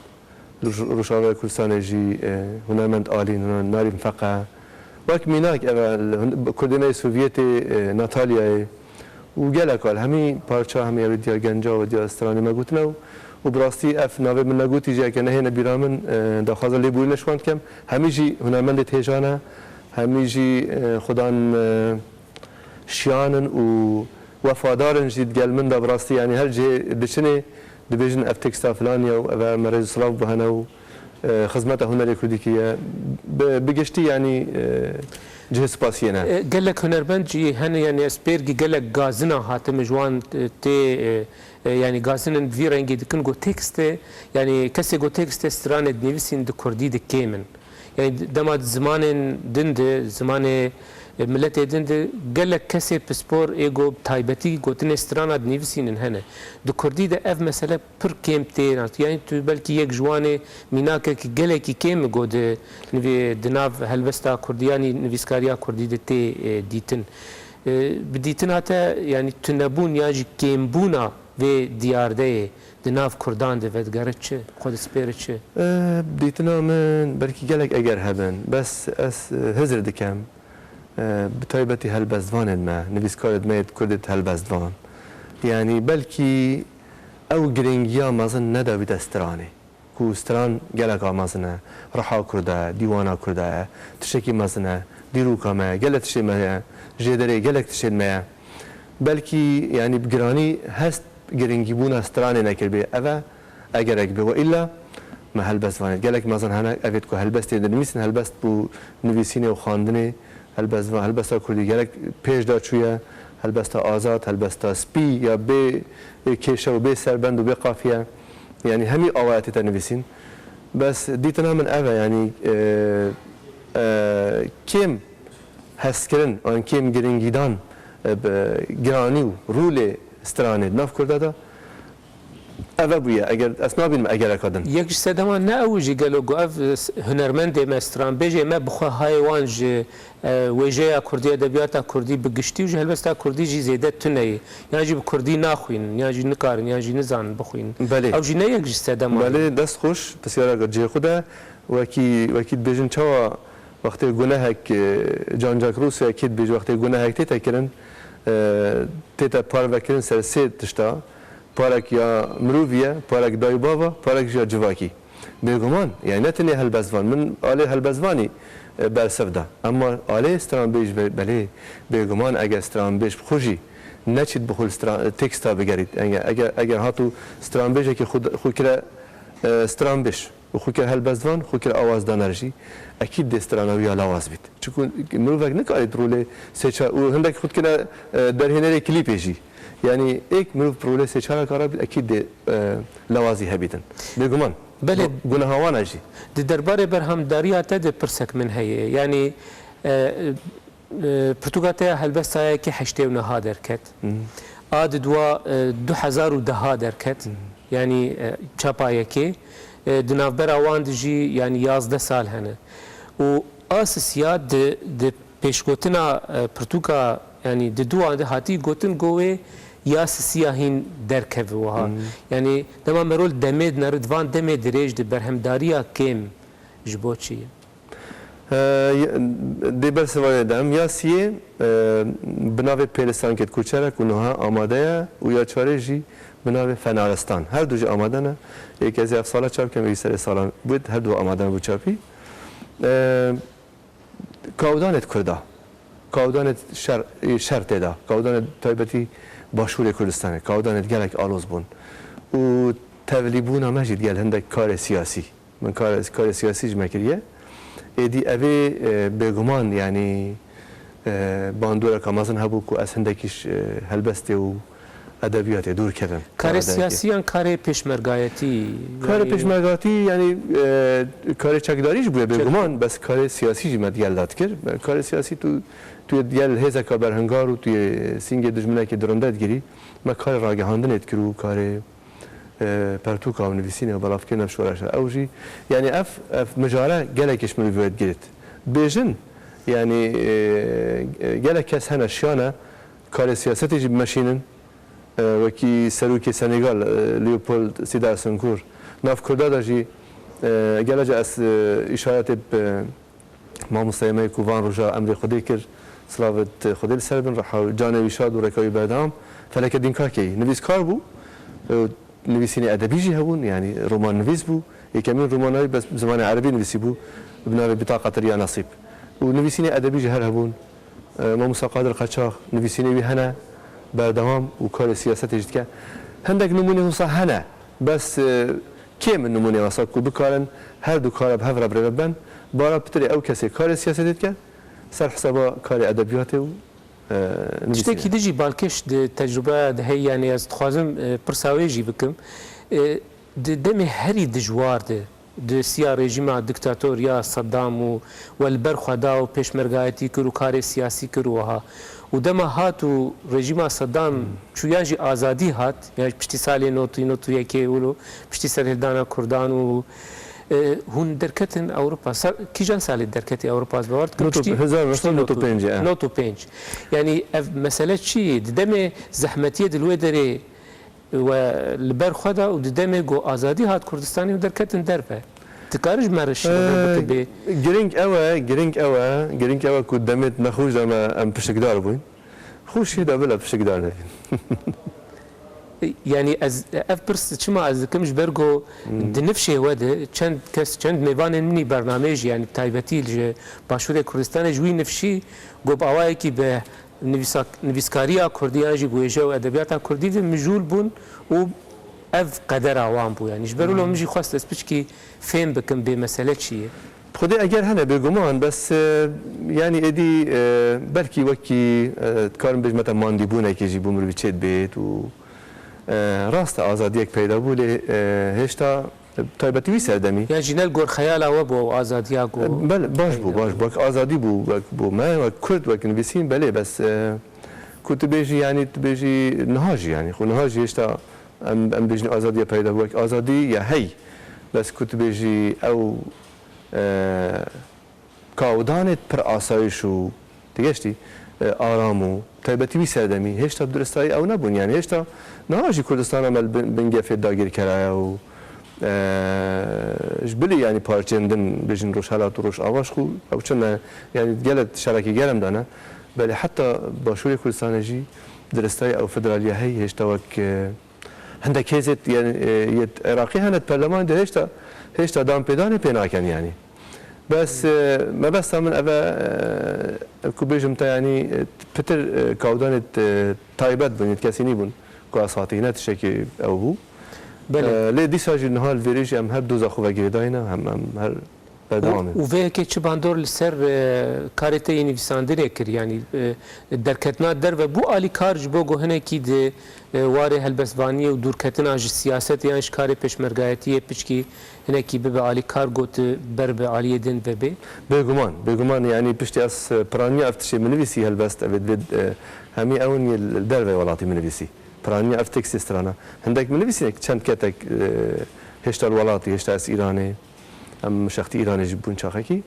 Roj-, Rojava Kurdistanê jî, e, hunermend Alîn, hunermend Narîn Feqe. Wek mînak ev e, li hun-, kurdê me yê Sovyetê, e, Natalyayê û gelek al hemî parça, hemî ev ê diya genca û diya stranê me gotine û, û bi rastî ev navê min negotî jî eke nehêne bîra min, e, daxwaza lêborîna ji wan dikem. Hemî jî hunermendê têjan e, hemî jî, e, xudan, e, şiyan in û wefadar in jî digel min de bi rastî, yanî her cihê diçinê dibêjin ev teksta filan ye û ev e me rêz û silav bo hene û, e, xizmeta hunerê kurdî kiriye. Bi, bi giştî, yanî, e, cihê spasiyê ne. E, gelek hunermend jî hene, yanî ez pêrgî gelek gazina hatime ji wan, e, tê, e, e, yanî gazinin bi vî rengî dikin ku tekstê, yanî kesê ku tekstê stranê dinivîsîn di kurdî de kêm in. Yani dema di zimanên din de, zimanê, e, miletê din de gelek kesê pispor ê go bi taybetî gotinê strana dinivîsînin hene. Di kurdî de ev mesele pir kêm tê nas. Yani tu belkî yek ji wan ê mînakekî gelekî kêm e go di nivê-, di nav helbesta kurdî yanî nivîskariya kurdî de tê, e, dîtin. E, bi dîtina te, yani tunebûn yan jî kêmbûna vê diyardeyê di nav kurdan de vedigere çi? Xwe dispêre çi? E, dîtina min belkî gelek eger hebin. Bes ez, e, hizir dikem, e, bi taybetî helbestvanên me, nivîskarên me yê Kurdê helbestvan. Yanî belkî ew girîngiya mezin nedabîte stranê. Ku stran gelek a mezin e, riha Kurda ye, dîwana Kurda ye, tiştekî mezin e, dîroka me ye, gelek tiştê me ye, jêderê gelek tiştên me ye. Belkî, yanî bi giranî hest girîngîbûna stranê nekiribê. Ev e, egerek be. We îlla me helbestvanê. Gelek mezin hene, evêt ku helbestê dinivîsin, helbest bo nivîsînê û xwendinê, helbestvan, helbesta kurdî gelek pêş de çûye, helbesta azad, helbesta spî ya bê, e, kêşe û bê serbend û bê qafiye. Yanî hemî awaya tête nivîsîn. Bes dîtina min ev e, yanî, e, e, kêm hestkirin an kêm girîngîdan, e, bi giranî û rûlê stranê di nav Kurda de ev e bûye. Eger ez nabînim egereka din. Yek ji sedema ne ew jî gelo ku ev, e, s-, hunermendê me, stranbêjê me bi xwe hayê wan ji, e, wêjeya kurdî, edebiyata kurdî bi giştî û ji helbesta kurdî jî zêde tune ye. Yan jî bi kurdî naxwînin, yan jî nikarin, yan jî nizanin bixwînin. Belê. Ew jî ne yek ji sedema ye. Belê, dest xweş, pisyareka cihê xwe de. Wekî, wekî dibêjin çawa wextê gunehek, e, Jean-Jacques Rousseau yekî dibêje wextê gunehek tête kirin, e, tête parvekirin ser sê tişta, parek ya mirovî ye, parek dayî bava, parek jî ya civakî. Bêguman, yani ne tenê helbestvan, min alê helbestvanî, e, bersiv da. Emma alê stranbêj be-, belê, bêguman eger stranbêj bi xwe jî neçît bi xwe li stra-, teksta bigerît. Eger, eger, eger hat û stranbêjekî xwe, xwe kire, e, stranbêj. û xwe kir helbestvan, xwe kir awazdaner jî, ekîd dê strana wî ya lawaz bît. Çiku mirovek nikarît rolê sê çar û hindek xwe dikine, e, derhênerê klîpê jî. Yanî êk mirov bi rolê sê çarek ara bît, ekîd dê, e, lawazî hebîtin. Bêguman. Belê. Gu-, guneha wan e jî. Di derbarê berhemdariya te de pirsek min heye. Yanî, e, E, pirtûka te ya helbesta yekê heştê û neha derket. Hı. A di dua, e, du hezar û deha derket. Hı. Yanî, e, çapa yekê. E, di navbera wan de jî, yanî, yazdeh sal hene. Û a sisiya di, di pêşgotina, e, pirtûka, yanî, di duan de hatî gotin go wê ya sisiya hîn derkeve wiha. Hı. Yanî, dema merol demê dinere, di van demê dirêj de berhemdariya kêm ji bo çi ye? E, ye-, dê bersivanê de em ya siyê, e, bi navê Pêlistankêt Koçerek û niha amade ye û ya çarê jî bi navê Fenaristan. Her du jî amade ne. Êk ez ê ev sala çap kem, êk serê sala bût, her du amade ne bo çapî. E, Kawdanêt Kurda, kawdanêt şer, şer tê de, kawdanêt taybetî Başûrê Kurdistanê, kawdanêt gelek aloz bûn. Û tevlîbûna me jî digel hindek karê siyasî. Min kar-, karê siyasî ji me kiriye. Êdî evê, e, bêguman, yanî, e, bandoreka mezin hebû ku ez hindekî ji, e, helbestê û edebiyatê dûr kevim. Karê siyasî yan karê pêşmergayetî? Karê pêşmergatî, yanî, e, karê çekdarî jî bûye bêguman, bes karê siyasî jî me digel de dikir. Karê siyasî tu, tu yê digel hêzeka berhingar û tu yê sîngê dijminekê dirinde digirî. Me karê ragihandinê dikir û karê e, pertûka û nivîsînê û belavkirine bi şoreşa. Ew jî, yanî ev, ev mijare gelekî ji mirovî wê digirêt. Dibêjin, yanî, e, e, gelek kes hene şiyane karê siyasetê jî bimeşînin, e, wekî serokê Senegal, e, Leopold Sedar Senghor. Nav Kurda de jî, e, gelece ez, e, îşaretê bi Mamosteyê me ku van roja emrê Xwedê kir, silavê Xwedê li ser bin, reha û canê wî şad û rêka wî berdewam, Feleke Dînkakeyî. Nivîskar bû, e, nivîsînê edebî jî hebûn, yanî romannivîs bû. Yekemîn romana wî bes bi zimanê erebî nivîsîbû, bi navê Bitaqet Riya Nasîb. Û nivîsînê edebî jî her hebûn. E, Mamosta Qadir Qeçax, nivîsînê wî hene, berdewam û karê siyasetê jî dike. Hindek nimûnê wisa hene, bes, e, kêm in nimûnê wisa ku bikarin her du kara bi hev re birêve biben. Bara pitirê ew kesê karê siyasetê dike, ser hesaba karê edebiyatê û, e, nivîsînê. Tiştekî din jî balkêş di tecrûbeya de heye, yanî ez dixwazim, e, pirsa wê jî bikim. E, di demê herî dijwar de, di siya rejîma diktator ya Seddam û we li ber xwe da û pêşmergayetî kir û karê siyasî kir û wiha. Û dema hat û rejîma Seddam çû yan jî azadî hat, yan jî piştî salê notî, notî yekê wilo, piştî serhildana Kurdan û, e, hûn derketin Ewropa. Sa-, kîjan salê derketî Ewropa, ez bawer dikim? Notî, piştî, hezar neh sed û notî pêncî, e. Notî pênc. Yanî ev mesele çi ye? Di demê zehmetiyê di wê derê we li ber xwe da û di demê ku azadî hat Kurdistanê û derketin derve. Dikare ji me re şîrove bike bê? Girîng ew e, girîng ew e, girîng ew e ku demê nexweş de me em pişikdar bûyn. Xweşiyê de bila pişikdar nebîn. Yanî ez, ev pirs çima ez dikim, ji ber ku di nifşê we de çend kes, çend mêvanên min î bernameyê jî, yanî bi taybetî ji Başûrê Kurdistanê ji wî nifşî ku bi awayekî bi nivîsak-, nivîskariya kurdî yan jî bi wêje û edebiyata kurdî ve mijûl bûn û ev qedera wan bû. Yanî ji ber wilo min jî xwest ez piçkî fêm bikim bê mesele çi ye. Xwedê eger hene bêguman, bes, e, yanî êdî, e, belkî wekî, e, dikarim bêjim, meta mandîbûnekê jî bo mirovî çê dibêt û, e, rast e azadiyek peyda bû, lê, e, hêşta Bi taybetî wî serdemî. Yan jî ne li gor xeyala we bû ew azadiya ku... Belê, baş bû, baş bû. Wek azadî bû, wek bo me, wek Kurd, wek nivîsîn, belê, bes, e, ku tu bêjî, yanî tu bêjî niha jî, yanî xwe niha jî hêşta em, em bêjin azadiya peyda bû, wek azadî ya hey. Bes ku tu bêjî ew, e, Kawdanê pir asayîş û digeştî, e, aram û taybetî wî serdemî hêşta bi duristayî ew nebûn. Yanî hêşta niha jî Kurdistana me li bin, bin gefê dagirkera ye û, e, ji bilî yanî parçeyên din bêjin Rojhelat û Rojava ji xwe ew çi ne, yanî gelek şerekî germ dane. Belê heta Başûrê Kurdistanê jî duristayî ew federaliya hey hêşta wek, e, Hindek hêzê, yanî, e, yê Iraqî hene di perlemanê de hêşta, hêşta danpêdanê pê nakin, yanî. Bes, e, mebesta min ev e, e, ku bêjim te, yanî, e, pitir, e, kawdanê, e, taybet bûn, yê kesî nîbûn, ku ez hatî ne tiştekî ew bû. Belê. E, lê dîsa jî niha li vêrê jî em her doza xwe ve girêdayî ne, hem, em her Berdewam in. Û, û vê yekê çi bandor li ser, e, karê te yê nivîsandinê kir? Yanî, e, derketina derve bû alîkar ji bo ku hinekî di, e, warê helbestvaniyê û dûrketina ji siyasetê yan ji karê pêşmergayetiyê piçkî hinekî bibe alîkar, ku tu ber bi aliyê din vebê? Bêguman, bêguman, yanî piştî ez, e, piraniya ev tiştê min nivîsî helbest, ev ê divê, e, hemî ew in yê li derveyê welatî min nivîsî. Piraniya ev tekstê strana. Hindek min nivîsîne çend ketek, e, hêşta li welatî, hêşta ez Îranê. Em şextî Îranê jî bûn çaxekî,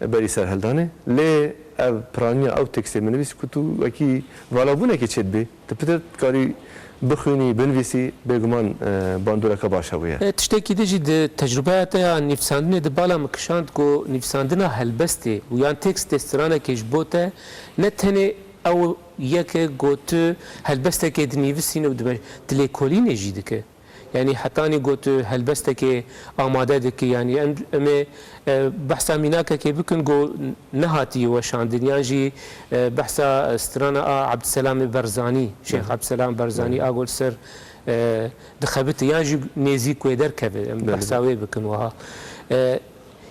berî serhildanê. Lê ev piraniya ew tekstê min nivîsî ku tu wekî valabûnekê çêdibê, tu pitir dikarî bixwînî, binivîsî, bêguman, e, bandoreke baş hebûye. E, tiştekî din jî di tecrûbeya te ya nivîsandinê de bala min kişand ku nivîsandina helbestê û yan tekstê stranekê ji bo te ne tenê ew yek e ku tu helbestekê dinivîsîne û dibe-, tu lêkolînê jî dike. Yanî hetanî ku tu helbestekê amade dikî, yanî em, em ê, e, behsa mînakekê bikin ku nehatiye weşandin, yan jî, e, behsa strana a Ebdselamê Berzanî, Şêx Ebdselam Berzanî, a ku li ser, e, dixebite, yan jî nêzîk wê derkeve, em behsa wê bikin wiha. E,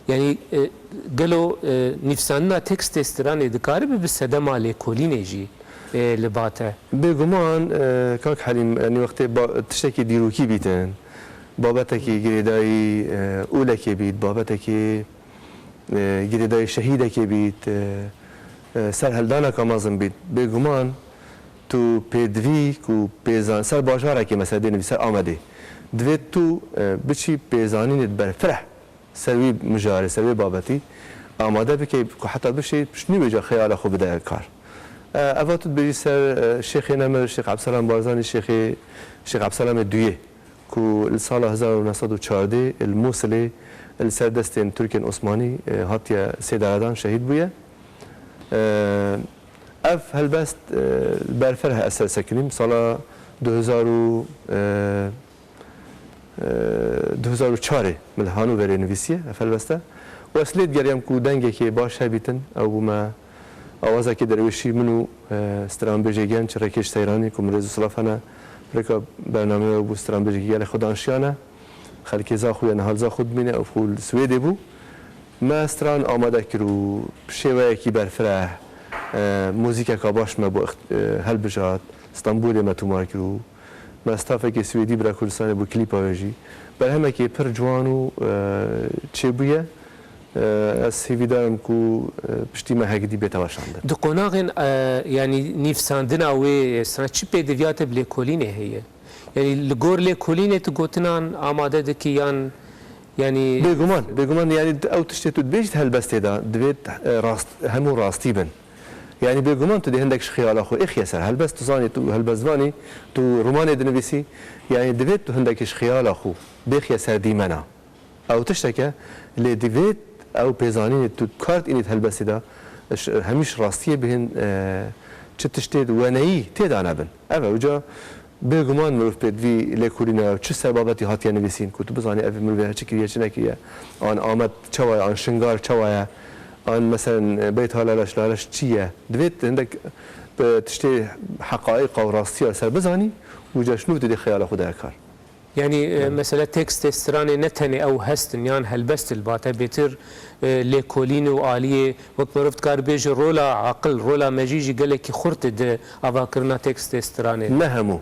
Yanî, e, gelo, e, nivîsandina tekstê stranê dikare bibe sedema lêkolînê jî, e, li ba te? Bêguman, e, kak Helîm, yanî wextê ba-, tiştekî dîrokî bîtin, babetekî girêdayî, e, olekê bît, babetekî, e, girêdayî şehîdekê bît, e, e, serhildaneka mezin bît, bêguman tu pêdivî ku pêzan-, ser bajarekê, mesela dê nivîs ser Amedê, Divê tu, e, biçî pêzanînê berfireh ser wî mijarê, ser wê babetî amade bike ku heta bişê ji nû vêca xeyala xwe bide kar. E, eva tu dibêjî ser, e, Şêxê Nemir, Şêx Ebselam Barzanî, Şêxê, Şêx Ebselamê Duyê, ku li sala hezar û neh sed û çardeh li Mûsilê li ser destên Tirkên Osmanî, e, hatiye sêderedan, şehîd bûye. E, ev helbest, e, berfireh ez ser sekinîm. Sala du hezar û, e, e, du hezar û çarê min li Hanoverê nivîsiye ev helbeste. Û ez lê digeriyam ku dengekê baş hebîtin, ew bû me awazekê derwêşî min û, e, stranbêjê genç Rekeş Seyranî ku min rêz û silav hene, rêka bernameyê bû stranbêjekî gelek xwedanşiyan e. Xelkê Zaxo ye, niha li Zaxo dimîne, ew xwe li Swêdê bû. Me stran amade kir û bi şêweyekî berfireh, e, muzîkeka baş me bo ixt-, e, hilbijart, Stenbolê me tomar kir û me stafekê Swêdî bira Kurdistanê bo klîpa wê jî. Berhemekê pir ciwan û, e, çêbûye. E, ez hêvîdar im ku, e, piştî me hegdî bête weşandin. Di qonaxên, e, yanî nivîsandina wê stran çi pêdiviya te bi lêkolînê heye? Yanî li gor lêkolînê tu gotinan amade dikî yan, yanî Bêguman, bêguman, yanî ew tiştê tu dibêjî di helbestê de divê, e, rast, hemû rastî bin. Yanî bêguman tu dê hindek ji xiyala xwe êxiye ser helbest, tu zanî, tu helbestvanî, tu romanê dinivîsî, yanî divê tu hindekî ji xiyala xwe bêxiye ser dîmena. Ew tiştek e, lê divê ew pêzanînê tu kar tînî di helbestê de, ş-, hemî ji rastiyê bihên, e, çi tiştê weneyî tê de nebin. Ev e, uca bêguman mirov pêdivî lêkolîna çi ser babetî hatiye nivîsîn, ku tu bizanî ev mirovê çi kiriye, çi nekiriye, an amet çawa ye, an şingar çawa ye, an meselen, e, beyt ha laleş, laleş çi ye. Divê tu hindek, e, tiştê heqaîqa û rastiya ser bizanî, uca ji nû tu dê xeyala xwe de kar. Yanî, e, Yanî. Mesela tekstê stranê ne tenê ew hest in yan helbest in, li ba te bêtir, e, lêkolîn û aliyê, wek mirov dikar bêje, rola aqil, rola mejî jî gelekî xurt e di avakirina tekstê stranê de. Ne hemû.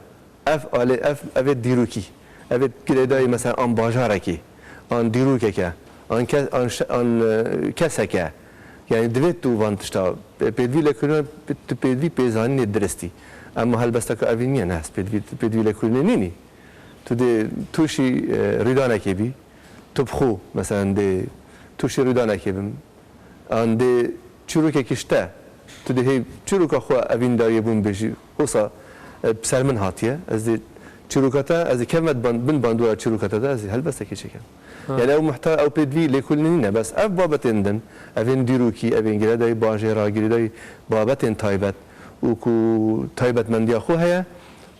Ev alê, ev, ev ê dîrokî. Ev ê girêdayî, mesela, an bajarekî, an dîrokeke, an ke-, an şe-, an, e, keseke. Yanî divê tu van tişta, e, pêdivî lêkolîna, tu pêdivî pêzanînê diristî. Ema helbesteke evî niye, ne, ez pêdivî, tu pêdivî lêkolînê nînî. Tu dê tûşî, e, rîdanekê bî, tu bi xwe, meselen, dê tûşî rîdanekê bim, an dê çîrokekî ji te, tu dê hê çîroka xwe evîndariyê bûn bêjî, hosa, e, bi ser min hatiye, ez dê çîroka te, ez dê kevme di ban-, bin bandora çîroka te de, ez dê helbestekê çêkim. Ha. Yanî ew muhta, ew pêdivî lêkolînê nîne, bes ev babetên din, evên dîrokî, evên girêdayî bajêra, girêdayî babetên taybet û ku taybetmendiya xwe heye,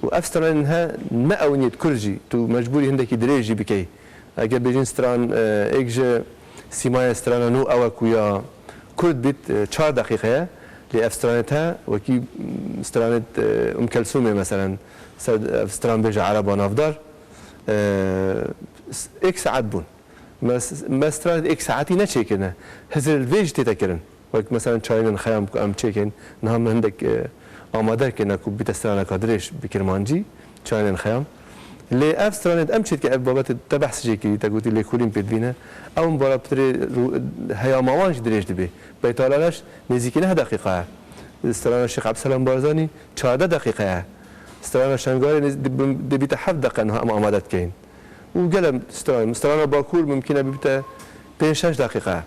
û ev stranên he ne ew niyet kurd jî, tu mecbûrî hindekî dirêj jî bikey. Eger bêjin stran, e, êk ji sîmayê strana nû ew e ku ya kurd bît, e, çar deqîqe ye, lê ev stranê te wekî, m, stranê, e, Um Kelsûmê meselen, ser ev stranbêja ereba navdar, e, s-, êk saet bûn. Me s-, me stranê êk saetî neçêkirine. Hizir li vê jî tête kirin. Wek, meselen, Çayên Xeyam ku em çêkin, niha min hindek, e, amade kirine ku bîte straneka dirêj bi kirmancî, Çayên Xeyam. Lê ev stranê em çêdike, ev babetê te behs jê kirî, te gotî lêkolîn pêdivî ne. Ew min bara pitirê rû-, heyama wan jî dirêj dibe. Beytalaleş nêzîkî neh deqîqa ye. Strana Şêx Ebselam Barzanî çardeh deqîqa ye. Strana Şengalê nêz-, di-, dibîte heft deqe niha em amade dikeyin. Û gelek stran, strana Bakur mimkîn e bibîte pênc şeş deqîqe.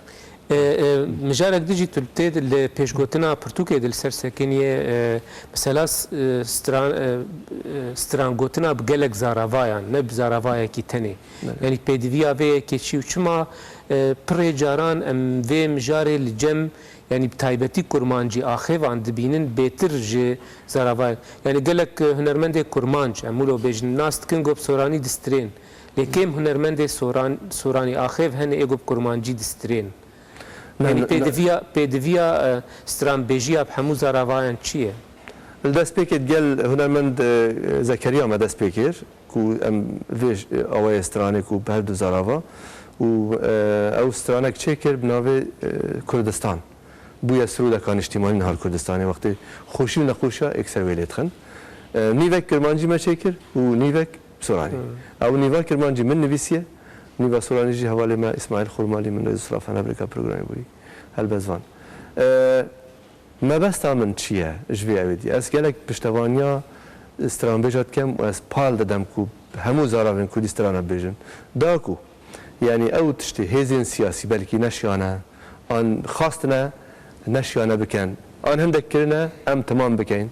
E, e, mijarek din jî tu tê li pêşgotina pirtûkê de li ser sekiniye, e, mesela s-, e, stran, e, e, strangotina bi gelek zaravayan, ne bi zaravayekî tenê. Belê. Yanî pêdiviya vê yekê çi û çima, e, pirê caran em vê mijarê li cem, yanî bi taybetî kurmancî axêvan dibînin bêtir ji zaravayek. Yanî gelek, e, hunermendê kurmanc, em wilo bêjin, nas dikin ku bi soranî distrên. Lê kêm hunermendê soran-, soranî axêv hene ê ku bi kurmancî distrên. Ne, Yanî ne, ne. pêdiviya, pêdiviya, e, stranbêjiya bi hemû zaravayan çi ye? Li destpêkê digel hunermend, e, Zekeriya me dest pê kir, ku em vê j-, awayê stranê ku bi her du zarava û, e, ew stranek çêkir bi navê, e, Kurdistan. Bûye sirûdeka niştîmanî niha li Kurdistanê, wextê xweşî û nexweşiya êkser wê lê dixin. E, nîvek kirmancî me çêkir û nîvek soranî. Hmm. Ew nîva kirmancî min nivîsiye, nîva soranî jî hevalê me Îsmaîl Xurmalî, min rêz û silav hene, birêka programê bûyî, helbestvan. E, mebesta min çi ye ji vê ewê dî? Ez gelek piştevaniya stranbêja dikem û ez pal didem ku Hemû zaravên kurdî strana bibêjin. Da ku, yanî ew tiştê hêzên siyasî belkî neşiyane, an xwastine neşiyane bikin, an hindek kirine em temam bikein.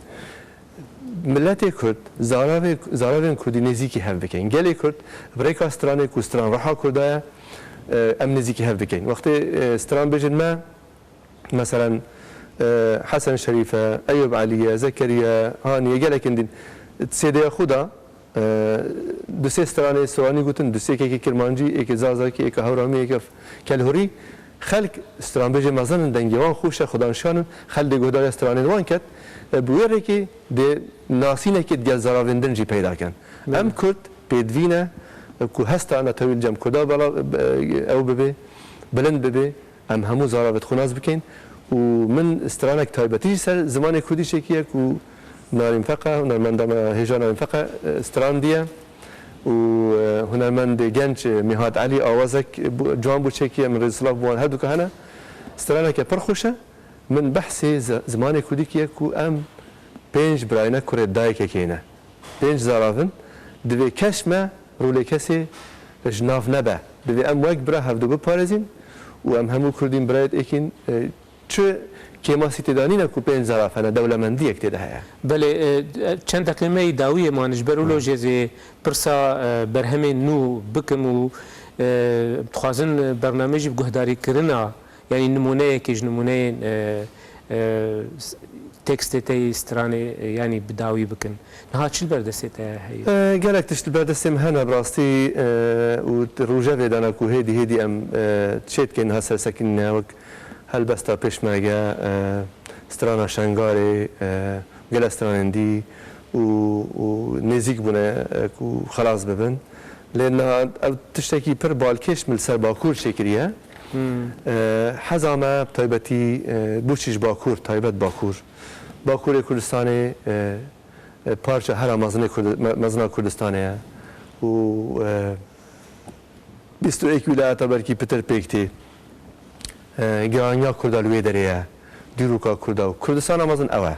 Miletê Kurd, zaravê-, zaravên Kurdî nêzîkî hev bikein. Gelê Kurd bi rêka stranê ku stran reha Kurda ye, e, em nêzîkî hev bikein. Wextê, e, stran bêjin me, meselen, e, Hesen Şerîf e, Eyûb Elî ye, Zekeriya, Hanî ye, gelekên din. Sêdeya xwe da, e, du sê stranê stranî gotin, du sê yekê kirmancî, yekê zazakî, yekê hewramî, yekê kelhurî. Xelk stranbêjê mezin in, dengê wan xweş e, xudan şan in, xelk dê guhdariya stranên wan ket. E, bi wê rêkê dê nasînekê digel zaravên din jî peyda kin. Belê. Em Kurd pêdivî ne, e, ku hesta netewî li cem Kurda bela, e, ew bibe, bilind bibe. Em hemû zaravê xwe nas bikein û min stranek taybetî jî ser zimanê kurdî çêkiye ku Narîn Feqe, hunermenda me hêja Narîn Feqe, e, strandiye û, e, hunermendê genç, e, Mîhat Elî awazek, e, bû, ciwan bû çêkiye, min rêzî silav bi wan herduka hene. Straneke pir xweş e. Min behsê zi-, zimanê kurdî kiye ku em pênc birayne kurê dayikekê ne. Pênc zarav in, divê kes me rolê kesê ji nav nebe. Divê em wek bira hevdu biparêzin û em hemû kurdîn birayê êkîn, e, çi kêmasî tê de nîne ku pênc zarav hene, dewlemendiyek tê de heye. Belê, e, çend deqê me yî dawiyê man ji ber wilo jê zê pirsa, e, berhemên nû bikim û, e, dixwazin bernameyê jî bi guhdarîkirina, yanî nimûneyekê ji nimûneyên, e, e, s-, tekstê te yî stranê, e, yanî bi dawî bikin. Niha çi li ber destê te heye? E, gelek tişt li ber destê min hene bi rastî, e, û t-, rojevê dana ku hêdî hêdî em, e, çê dikeyn niha sersekinîne wek helbesta Pêşmerge, e, strana Şengalê, e, gelek stranên dî û, û nêzîk bûne, e, ku xelas bibin. Lê niha ev tiştekî pir balkêş min li ser Bakur çêkiriye. Hmm. E, heza me bi taybetî, e, bûçî ji Bakur, taybet Bakur. Bakurê Kurdistanê, e, e, parça hera mezin ê Kurdi-, me-, mezin a Kurdistanê ye. Û, e, bîst û yek wîlayeta belkî pitir pêk tê. E, giraniya Kurda li wê derê ye. Dîroka Kurda û Kurdistana mezin ew e.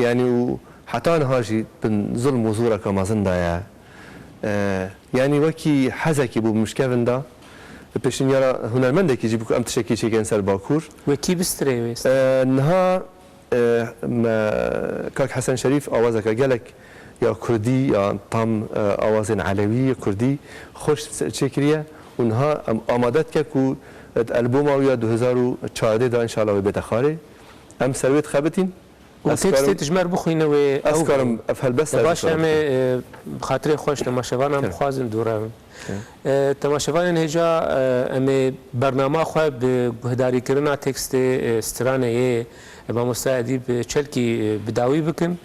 Yanî û heta niha jî bin zulm û zoreka mezin de ye. E, yanî wekî hezekî bû min ji kevin da. Pêşinyara hunermendekî jî bû ku em tiştekî çêkin ser Bakur. Wekî bistirê wê. E, niha, e, me, Kak Hesen Şerîf awazeke gelek ya kurdî, ya tam, e, awazên elewî, kurdî xweş çêkiriye û niha em amade dike ku di albûma wî ya du hezar û çardeh de înşallah wê bête xwarê. Em ser wê dixebitîn. Û tekstê tu ji me re bixwîne wê. Ez karim ev helbest. Baş, em ê, e, bi xatirê xwe ji temaşevanan bixwazin dûr revin. E, temaşevanên hêja, e, em ê bernama xwe bi guhdarîkirina tekstê, e, stranê yê, e, mamoste Edîb Çelkî, e, bi dawî bikin.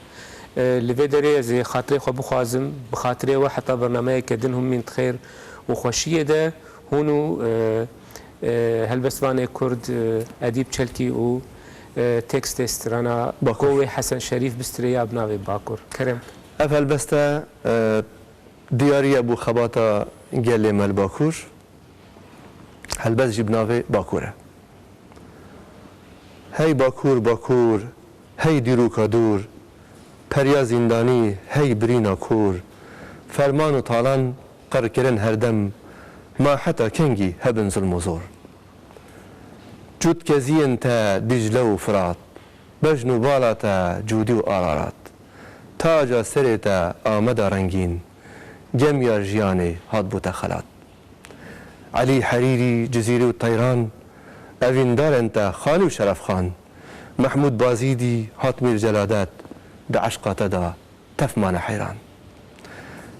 E, li vê derê ez ê xatirê xwe bixwazim, bi xatirê we heta bernameyeke din hûn mîn di xêr û xweşiyê de. Hûn û, e, e, helbestvanê Kurd, e, Edîb Çelkî û, e, tekstê strana Bakur. Go wê Hesen Şerîf bistirê ya bi navê Bakur. Kerem. Ev helbeste, e, diyariye bû xebata gelê me li Bakur. Helbest jî bi navê Bakur e. Hey Bakur, Bakur, hey dîroka dûr, periya zîndanî, hey birîna kûr, ferman û talan qir kirin her dem, ma heta kengî hebin zilm û zor? Cût keziyên te Dîcle û Firat, bejn û bala te Cûdî û Ararat, taca serê te Ameda rengîn, gemiya jiyanê hat bo te xelat. Elî Herîrî, Cizîrî û Teyran, evîndarên te Xanî û Şerefxan, Mehmûd Bazîdî, Hatmîr Celadet, di eşqa te de tef mane heyran.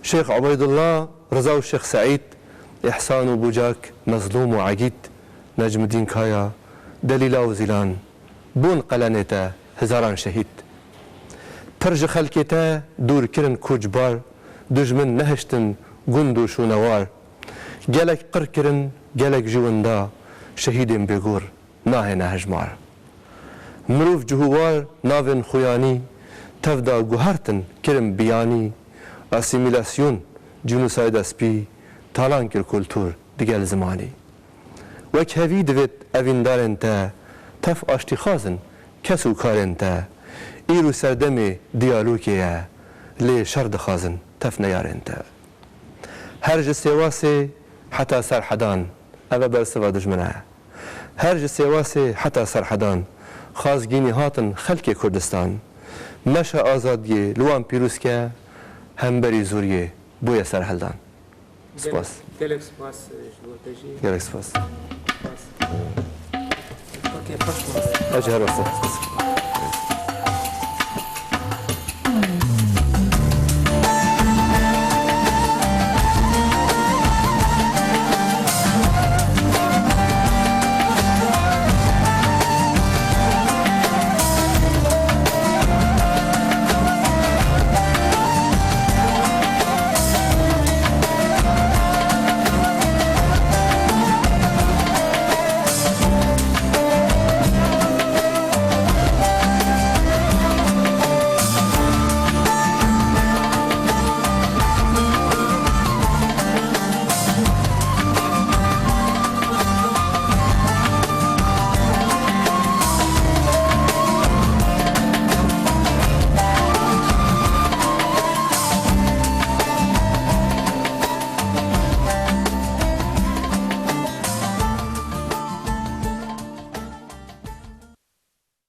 Şêx Ubeydullah, Riza û Şêx Seîd, Îhsan û Bucak, Mezlûm û Egîd, Necmidîn Kaya, Delîla û Zîlan, bûn qelenê te hezaran şehîd. Pir ji xelkê te dûr kirin koçbar, dujmin nehiştin gund û şûnewar. Gelek qir kirin, gelek ji winda şehîdên bêgor nahêne hejmar. Mirov cihûwar navên xuyanî tevda guhertin kirin biyanî, asîmîlasyon, cînosayda spî talan kir kultur digel zimanî. Wek hevî divêt evîndarên te tef aştîxwaz in kes û karên te. Îro serdemê diyalogê ye, lê şer dixwazin tef neyarên te. Her ji Sêwasê heta Serhedan, ev e bersiva dijmine. Her ji Sêwasê heta Serhedan, xazgînî hatin xelkê Kurdistan. Meşa azadiyê li wan pîroz ke, hemberî zoriyê bûye serhildan. Spas. Gelek, gelek spas, e, ji bo te jî. Gelek spas. Spas. Ok, xweş be. Ez jî her wexta.